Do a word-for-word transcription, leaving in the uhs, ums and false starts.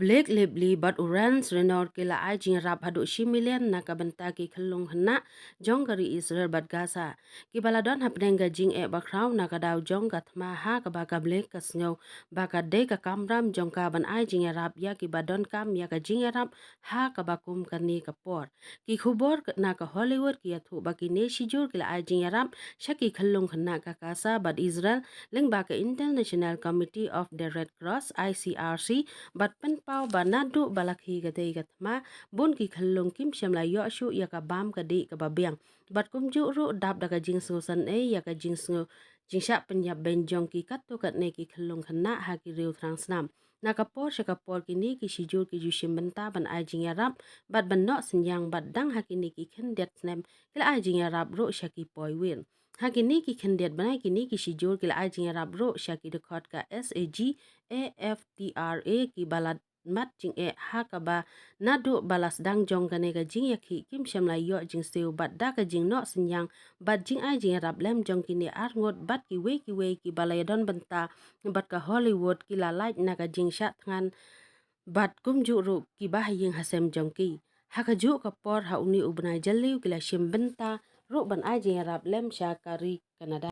Blake Lively bad u Rance Reynolds ki la ai jingïarap haduh shi million na ka bynta ki khyllung khynnah jong ka ri Israel bad Gaza, kiba la don hapdeng ka jingeh bakhraw na ka daw jong ka thma, ha kaba ka Blake ka sngew ba ka dei ka kamram jong ka ban ai jingïarap ïa kiba donkam ïa ka jingïarap ha kaba kum kane ka por. Ki khubor na ka Hollywood ki ïathuh ba kine shijur ki la ai jingïarap sha ki khyllung khynnah ka Gaza bad Israel lyngba ka International Committee of the Red Cross, I C R C, bad pynpaw ba naduh ba la khie katei ka thma, bun ki khyllung kim shym la ïoh shuh ïa ka bam ka dih kaba biang, bad kumjuh ruh dap da ka jingsngewsynei ïa ka jingsngew jingshah pynïap beiñ jong ki katto katne ki khyllung khynnah ha ki riew thrang snam. Na ka por sha ka por kine ki shijur ki ju shim bynta ban ai jingïarap bad ban noh synñiang, bad dang ha kine ki khyndiat snem ki la ai jingïarap ruh sha ki poiwin. Ha kine ki khyndiat bnai kine ki shijur ki la ai jingïarap ruh sha ki dkhot ka SAG, AFTRA, kiba la mad jingeh ha kaba naduh ba la sdang jong kane ka jingïakhih kim shym la ïoh jingsiew, bad da ka jingnoh synñiang bad jingai jingïarap lem jong kine arngut bad kiwei kiwei kiba la ïadon bynta bad ka Hollywood ki la lait na ka jingshah thngan bad kumjuh ruh kiba ha ïing ha sem jong ki. Ha kajuh ka por ha une u bnai jylliew ki la shim bynta ruh ban ai jingïarap lem sha ka ri Canada.